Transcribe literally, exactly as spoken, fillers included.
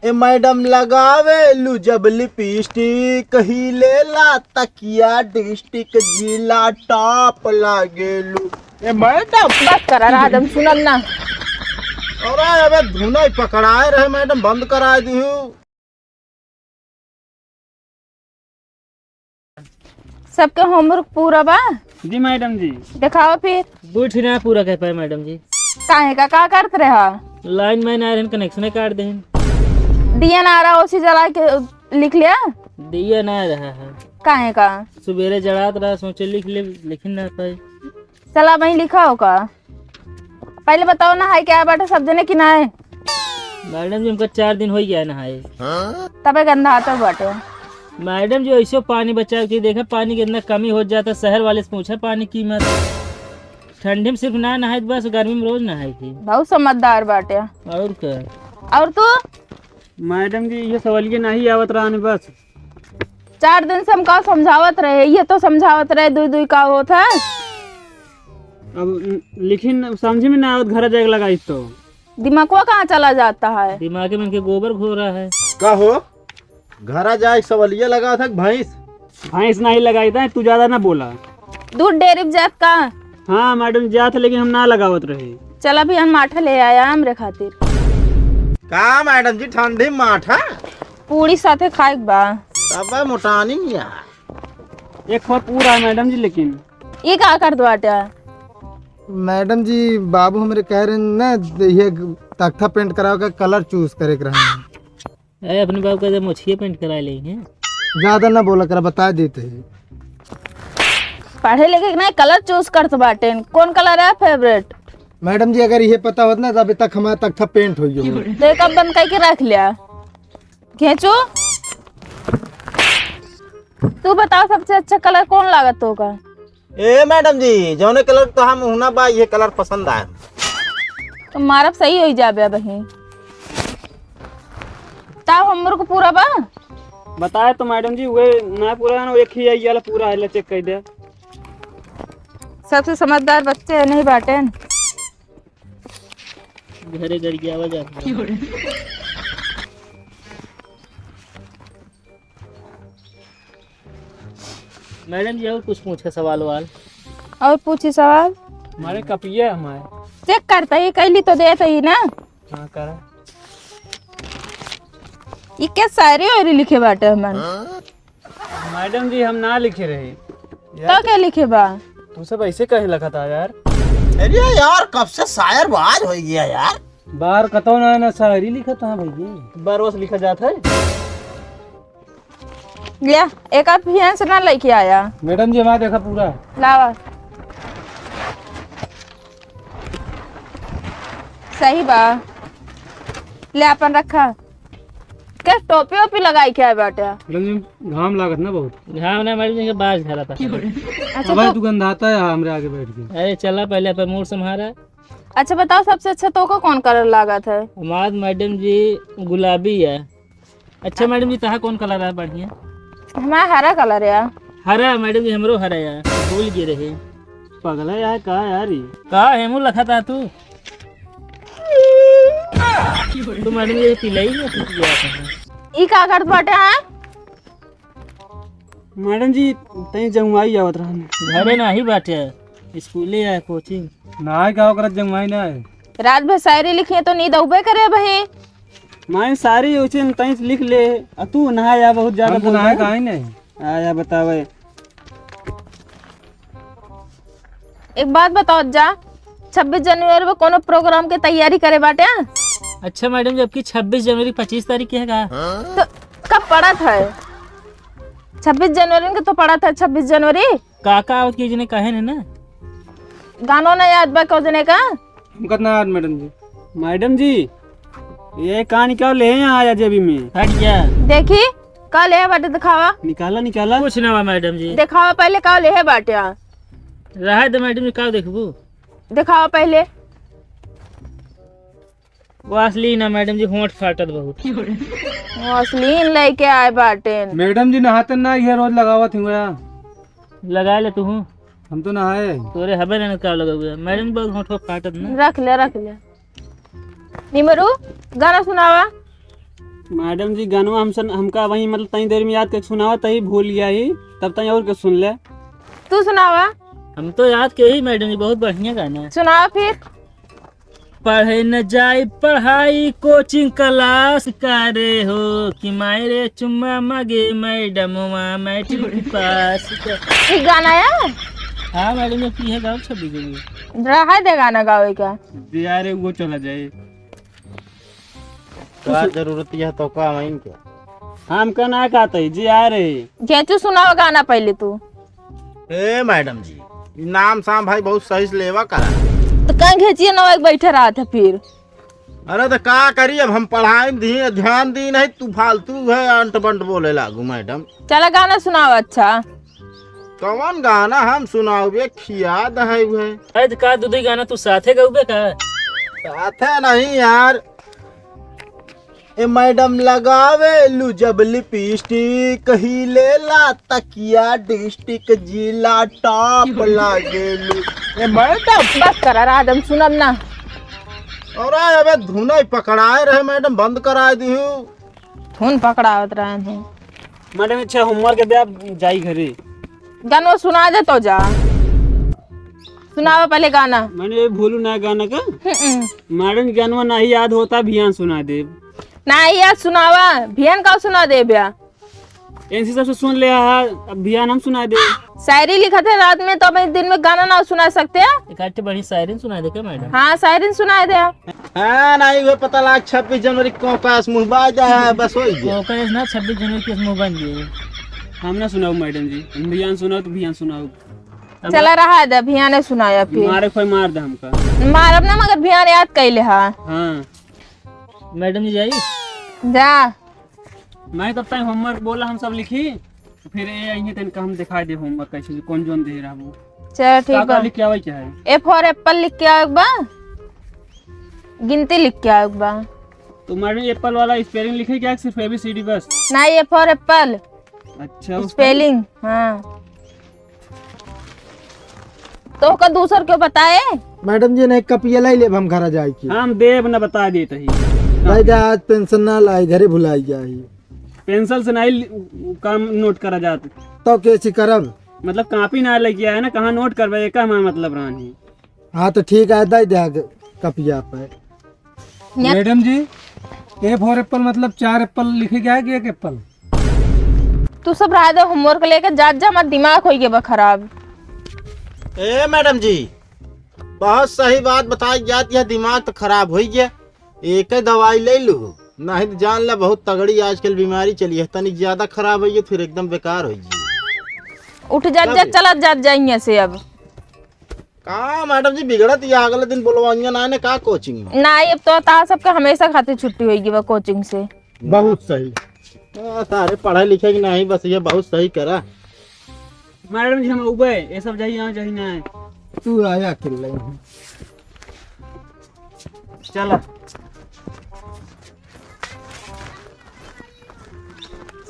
ए मैडम लगावेलू जब लिपस्टिक, ही लेला तकिया डिस्ट्रिक्ट, जिला टॉप लागेलू। ए मैडम। बस करा रहा, एकदम सुनब ना। अरे अबे धुना ही पकड़ाए रहे मैडम, बंद कराए दिहू। सबके होमवर्क पूरा बा? जी मैडम जी। देखावा फिर। दो ठे ना पूरा कर पाए मैडम जी। काहे का, का करत रहा? लाइन मैन आए रहन, कनेक्शन काट देहन। दिया ना रहा, ओसी जला के लिख लिया? दिया ना रहा है। काहे का? सुबेरे जड़ात रहा, सोचे लिख ले, लिख ना पाए। चला वहीं लिखा होगा। पहले बताओ, नहाए के आए बाटे सब जने कि नाय? मैडम जी, हमका चार दिन हो गया नहाए। तबे गंदा हाथ बाटे। मैडम जी, ऐसो पानी बचाव की, देखा पानी के इतना कमी हो जाता। शहर वाले से पूछा पानी कीमत। ठंडी में सिर्फ ना नहाए, बस गर्मी में रोज नहाए थी। बहुत समझदार बाटे। और का? और तू? मैडम जी, ये सवालिया नहीं आवत रहने बस। चार दिन से हम का समझावत रहे, ये तो समझावत रहे, दुई दुई का होत है। अब लिखिन समझ में ना आवत, घर जाके लगाई तो। दिमागवा कहाँ चला जाता है? दिमाग में इनके गोबर घोरा है। का हो, घरा जाए सवलिया लगावत है कि भैंस? भैंस नहीं लगाई था, तू ज्यादा ना बोला। दूध डेयरी पे जात का? हाँ मैडम, जात, लेकिन हम ना लगावत रहे। चला भी हम माठा ले आया हमरे खातिर। का मैडम जी, ठंडी में माठा? पूरी साथे खाए के बा। तब मोटानी नहीं है। एक फर पूरा है मैडम जी, लेकिन। ये का करत बाटे? मैडम जी, बाबू हमरे कह रहे हैं ना, ये तख्ता पेंट करावे का कलर चूज करे के रहा। अरे, अपने बाबू का जब मोछिए पेंट करा ले हैं। ज्यादा ना बोला करा, बता देते हैं। पढ़े लिखे के नहीं, कलर चूज करत बाटे। कौन कलर है फेवरेट? मैडम जी, अगर ये पता होत ना, तो अभी तक हमारा तख्ता पेंट हो गया होत। तो ये कब बंद करके रख लिया? खेचू, तू बताओ, सबसे अच्छा कलर कौन लागत होगा? ए मैडम जी, जौने कलर तो हम हुना बा, ये कलर पसंद आए। तो मारब सही होई जाबे अबही। ता होमवर्क पूरा बा? बताए तो मैडम जी, वे ना पूरा है ना, एक ही आई वाला पूरा है, ले चेक कर दे। सबसे समझदार बच्चे नहीं बाटेन। घरे गरियावा जात बा। मैडम जी, और कुछ पूछे सवाल वाल? और पूछी सवाल? हमारे कपिया हमारे। चेक करता ही, कैली तो देत ही ना। हाँ, करा। ई के शायरी वायरी लिखे बाटे हमन? मैडम जी, हम ना लिखे रहे। तो के लिखे बा? तू सब ऐसे कहे लगा था यार। अरे यार, कब से शायर बाज हो गया यार। बार कतो ना, ना शायरी लिखत हाँ भैया। बार बस लिखा जात है। ले, एक आध फियन से ना लेके आया। मैडम जी, हमारा देखा पूरा। लावा। सही बा। ले, अपन रखा। के टोपी ओपी लगाई के आए बाटे? मैडम जी, घाम लागत ना बहुत। घाम ना मैडम जी, के बाज धरा था। अच्छा, अब तो तू गंधाता है हमरे आगे बैठ के। अरे चला, पहले अपन मूड संभारा। अच्छा बताओ, सबसे अच्छा तोको कौन कलर लागत है? हमार मैडम जी गुलाबी है। अच्छा मैडम जी, तहा कौन कलर है बढ़िया? हमारा हरा कलर है। हरा मैडम जी, हमरो हरा है, भूल गए रहे। पगला यार, का यार ई? का हेमू लखा था तू? तू मैडम जी, पिलाई नहीं तू पिया था। ई का करत बाटे, हाँ? मैडम जी, तई जमुआई आवत रहन। घरे नाही बाटे, स्कूले आए, कोचिंग। नाही का ओकरा जमुआई ना है। रात भर शायरी लिखिए तो नींद अउबे करे भाई। माई सारी उचिन तई लिख ले, आ तू नहाया बहुत ज्यादा हम तो बोल नहाए रहा। काहे नहीं? आया बतावे। एक बात बताओ जा, छब्बीस जनवरी में कोनो प्रोग्राम के तैयारी करे बाटे? अच्छा मैडम जी, आपकी छब्बीस जनवरी पच्चीस तारीख के है का? तो कब पड़त है? छब्बीस जनवरी के तो पड़त है, छब्बीस जनवरी। का का आवत के जने कहे ने ना? गानो ना याद बा को जने का? हमका ना याद मैडम जी। मैडम जी, ये कहाँ निकाल ले हैं यहाँ आया जेबी में? हट जा। देखी, का ले बाटे दिखावा। निकाला, निकाला। कुछ ना बा मैडम जी। दिखावा पहले का ले है बाटे। रहा दे मैडम जी, का देखबू? दिखावा पहले। वासलीन है मैडम जी, होंठ फाटत बहुत। वासलीन लेके आए बाटे। मैडम जी नहाते ना, ये रोज लगावत हुआ। लगा ले तू। हम तो नहाए। तोरे हबे ना का लगा हुआ। मैडम बहुत होंठ फाटत ना। रख ले, रख ले। निमरू, गाना सुनावा। मैडम जी, गानवा हमसे, हमका वही, मतलब, तनी देर में याद करके सुनावा, तही भूल गया ही, तब तनी और के सुन ले। तू सुनावा। हम तो याद के ही मैडम जी, बहुत बढ़िया गाना है। सुनावा फिर। पढ़े न जाई पढ़ाई कोचिंग क्लास करे हो कि मायरे चुम्मा मगे मैडमवा मैट्रिक पास कर। ई गाना है? हाँ मैडम, ये की है गाँव छब्बीस जनवरी। रहा दे गाना गावे का। दे यार, वो चला जाए। का जरूरत है तो का आइन के? हमका ना कहते जी, आ रहे। कैचू सुनाओ गाना पहले तू। ए मैडम जी, ई नाम साम भाई बहुत सही से लेवा का। तो कहाँ घेचिए ना एक बैठे रहा था फिर? अरे तो का करी, अब हम पढ़ाई में धी-, ध्यान दी नहीं, तू फालतू है अंट बंट बोले लागू मैडम। चला गाना सुनाओ अच्छा। कौन गाना हम सुनाओ बे, खियाद है वह। अरे तो का दू दू गाना तू साथे गाउबे का? साथे नहीं यार। ए मैडम लगावे लू जब लिपस्टिक, हिले ला तकिया डिस्ट्रिक्ट जिला टॉप लागेलू। ए मैडम। बस करा राजम, सुनब ना। अरे अबे धुन ही पकड़ाए रहे मैडम, बंद कराए दिहू। धुन पकड़ावत रहे थे। मैडम, अच्छा, होमवर्क दे, आप जाई घरे। गानवा सुना दे तो जा। सुनावा पहले गाना। मैडम, ये भूलू ना गाना का। हम्म। मैडम, गानवा नाही याद होता, भियान सुना दे। नाही याद सुनावा, भियान का सुना दे बया? एनसी सबसे सुन ले हा, अब भियान हम सुना दे। शायरी लिखत है रात में, तो अब दिन में गाना ना सुना सकते हैं? एक आध बड़ी शायरी सुना दे का मैडम? हाँ, शायरी सुना दे। हाँ, नहीं, वो पता लाग छब्बीस जनवरी को कास मुँह बाज जाए है, बस वही है। तो कहे ना, छब्बीस जनवरी के मुँह बन गए। हम ना सुनाऊ मैडम जी, हम भियान सुनाऊ तो भियान सुनाऊ। अब चला रहा दे, भियाने सुनाया फिर। मारे कोई मार दे हमका। मारब ना, मगर भियान याद कैले हा। हाँ। मैडम जी जाई? जा। मैं तब तक होमवर्क बोला हम सब लिखी, तो फिर ये यहीं तनिका हम दिखाई दे होमवर्क कैसे, कौन जोन दे रहा वो। चल ठीक का, का बा। लिख के आवे के है? A for apple लिख के आवे के बा, गिनती लिख के आवे के बा। तो मैडम एप्पल वाला स्पेलिंग लिखे क्या, सिर्फ एबीसीडी बस? नहीं, A for apple। अच्छा, उसका स्पेलिंग, हाँ। तो ओकर दूसर क्यों बताए? मैडम जी, नहीं कपिया लाई लेब हम घरा जाए के। हम देब न, बता देत ही। भाई जा, आज पेंसिल ना लाई, घरे भुलाई जाई। पेंसिल से नहीं लि-, काम नोट करा जात। तो कैसे करब? मतलब कापी ना लेके आए ना, कहाँ नोट करबे, एका हमार मतलब रहन ही। हाँ तो ठीक है, दे दे आगे कपिया पे। मैडम जी, A for apple मतलब चार एप्पल लिखे गया है कि एक एप्पल? तू सब रह दे, होमवर्क लेके जात जा, हमार दिमाग होई गया बा खराब। ए मैडम जी, बहुत सही बात बताई जात, यह दिमाग तो खराब होई गया। एक ही दवाई ले लू, नहीं तो जान ला बहुत तगड़ी आजकल बीमारी चली है, तनिक ज्यादा खराब होई गई फिर एकदम बेकार होई गई। उठ जात जा, चलत जात जा यहाँ से अब। का मैडम जी बिगड़त या अगले दिन बोलवाइया ना, ना का कोचिंग में? ना, अब तो ता सबके हमेशा खातिर छुट्टी होई गई बा कोचिंग से। बहुत सही। आ, सारे पढ़े लिखे कि नहीं, बस ये बहुत सही करा। मैडम जी हम उबे, ये सब जाइए, यहाँ जाइए ना। तू आया अकेले। चला।